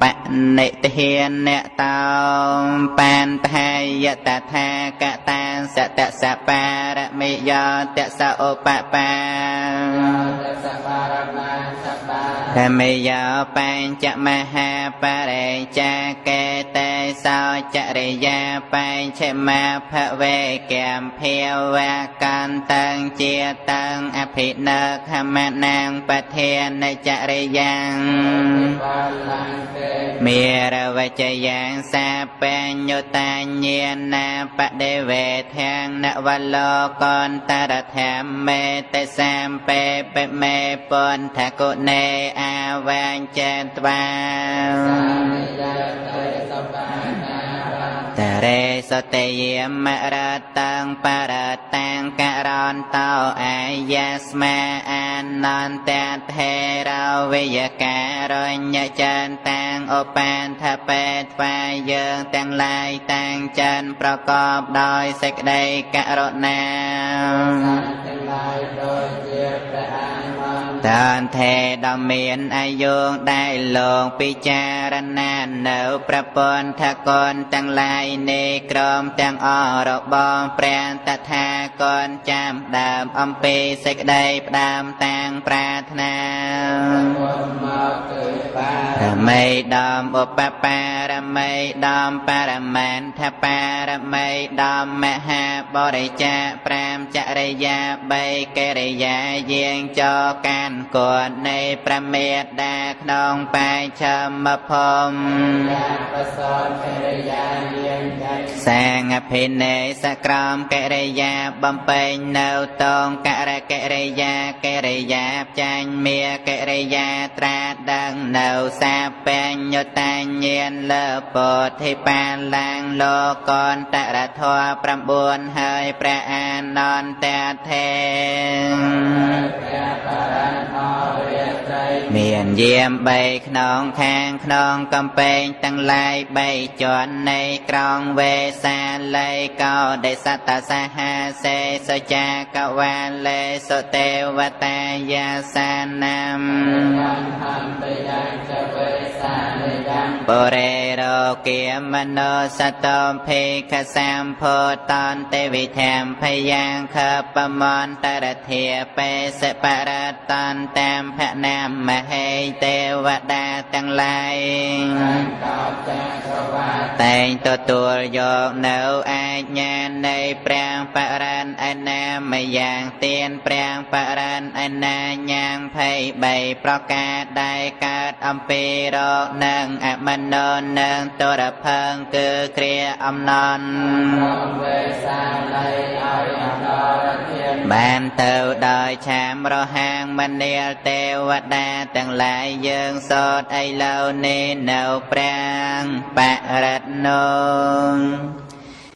បនិធានតោបានថយតថាកតាសតសបារមិយោតសឧបបាធម្មយោបញ្ចមហាបរិចាកេតេសោចរិយាបញ្ឆមាភវេកម្មភាវកន្តੰជាតੰអភិនខមនាងបធានចរិយ៉ាងមេរវចយ៉ាងសាបញ្ញុតាញានាបដិវេធាងនវលោកន្តរធម្មេតសាមពេបមេពន្ធគុណេអាវាញចេត្វាតរេសតិយមរតੰបរតាំងករន្តោអាយាស្មាអានន្តថេរវិយការញ្ញចន្តាំងឧបានថបេថ្វាយយើងទាំងឡាយតាំងចិនប្រកបដោយសេចក្តីករុណាទាំងឡាយដូចជាព្រះអានន្ទ តានថេដ៏មានអាយុដែលលោកពិចារណានៅប្រពន្ធកនទាំងឡាយនៃក្រមទាំងអស់របស់ព្រះតថាគតចាំដើមអំពីសេចក្តីផ្ដើមតាំងប្រាថ្នា មកគឺបារមីដំឧបបារមីដំបរមន្ធបារមីដំមហាបរិច្ចា5ចរិយា3កិរិយាយាងចកាន់គតនៃព្រះមេត្តាក្នុងបាឆមភូមិ បសនកិរិយាយាងចៃ សាងអភិនេសក្រមកិរិយាបំពេញនៅតងករកិរិយាកិរិយាចាញ់មាកិរិយាត្រាដឹងនៅសាបញ្ញុតាញាណលើពោធិបាលឡាងលោកន្តរធម៌9ហើយព្រះអានន្ទថេ ព្រះបរមរាត្រី មានយាម3ក្នុងខាងក្នុងកំពែងទាំងឡាយ3ជាន់នៃក្រុងវេសាលីកោដិសតសហសេសចាកវាលេសុទេវតាយាសានំ ហន្តយ៉ាងចវេសានយ៉ាង បុរេរោគាមនោសតោភេខសម្ភោតន្តវិធមភយ៉ាងខបមន្តរធាបេសបរតន្តាមភនមហេទេវតាទាំងឡាយ កោចាក្រវា តែងទទួលយកនៅអាជ្ញានៃព្រះបរិនអនាមយ៉ាងទានព្រះបរិនអនាញ៉ាង23ប្រការដែលកើតអំពីរោគនិងអមនោនិងទរភឹងគឺគ្រាអំណន់ វេសាលីឲ្យអន្តរធាន បានទៅដោយឆាមរហាងមនាលទេវតាទាំងឡាយយើងសូត្រឥឡូវនេះនៅព្រះបរិតនោ។